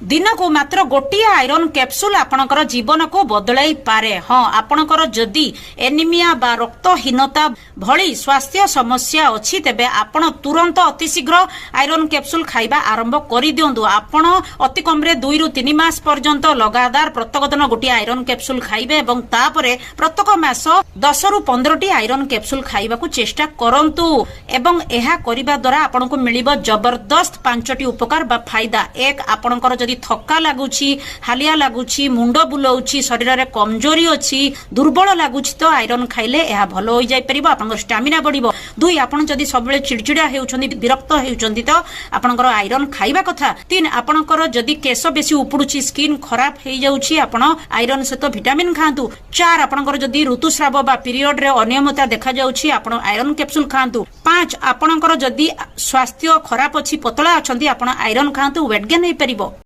ଦିନକୁ ମାତ୍ର ଗୋଟିଏ ଆଇରନ୍ କ୍ୟାପସୁଲ ଆପଣଙ୍କର ଜୀବନକୁ ବଦଳାଇ ପାରେ। ହଁ, ଆପଣଙ୍କର ଯଦି ଏନିମିଆ ବା ରକ୍ତହୀନତା ଭଳି ସ୍ୱାସ୍ଥ୍ୟ ସମସ୍ୟା ଅଛି, ତେବେ ଆପଣ ତୁରନ୍ତ ଅତି ଶୀଘ୍ର ଆଇରନ୍ କ୍ୟାପସୁଲ ଖାଇବା ଆରମ୍ଭ କରିଦିଅନ୍ତୁ। ଆପଣ ଅତି କମରେ 2ରୁ 3 ମାସ ପର୍ଯ୍ୟନ୍ତ ଲଗାତାର ପ୍ରତ୍ୟେକ ଦିନ ଗୋଟିଏ ଆଇରନ୍ କ୍ୟାପସୁଲ ଖାଇବେ ଏବଂ ତାପରେ ପ୍ରତ୍ୟେକ ମାସ 10ରୁ 15ଟି ଆଇରନ୍ କ୍ୟାପସୁଲ ଖାଇବାକୁ ଚେଷ୍ଟା କରନ୍ତୁ ଏବଂ ଏହା କରିବା ଦ୍ୱାରା ଆପଣଙ୍କୁ ମିଳିବ ଜବରଦସ୍ତ ପାଞ୍ଚଟି ଉପକାର ବା ଫାଇଦା। ଏକ, ଆପଣଙ୍କର ଯଦି ଥକ୍କା ଲାଗୁଛି, ହାଲିଆ ଲାଗୁଛି, ମୁଣ୍ଡ ବୁଲଉଛି, ଶରୀରରେ କମଜୋରି ଅଛି, ଦୁର୍ବଳ ଲାଗୁଛି, ତ ଆଇରନ୍ ଖାଇଲେ ଏହା ଭଲ ହୋଇଯାଇପାରିବ, ଆପଣଙ୍କର ଷ୍ଟାମିନା ବଢିବ। ଦୁଇ, ଆପଣ ଯଦି ସବୁବେଳେ ଚିଡ଼ଚିଡ଼ା ହେଉଛନ୍ତି, ବିରକ୍ତ ହେଉଛନ୍ତି, ତ ଆପଣଙ୍କର ଆଇରନ୍ ଖାଇବା କଥା। ତିନି, ଆପଣଙ୍କର ଯଦି କେଶ ବେଶୀ ଉପୁଡୁଛି, ସ୍କିନ୍ ଖରାପ ହେଇଯାଉଛି, ଆପଣ ଆଇରନ୍ ସହିତ ଭିଟାମିନ୍ ଖାଆନ୍ତୁ। ଚାର, ଆପଣଙ୍କର ଯଦି ଋତୁସ୍ରାବ ବା ପିରିୟଡରେ ଅନିୟମିତତା ଦେଖାଯାଉଛି, ଆପଣ ଆଇରନ୍ କ୍ୟାପସୁଲ ଖାଆନ୍ତୁ। ପାଞ୍ଚ, ଆପଣଙ୍କର ଯଦି ସ୍ୱାସ୍ଥ୍ୟ ଖରାପ ଅଛି, ପତଳା ଅଛନ୍ତି, ଆପଣ ଆଇରନ୍ ଖାଆନ୍ତୁ, ୱେଟ୍ ଗେନ୍ ହେଇପାରିବ।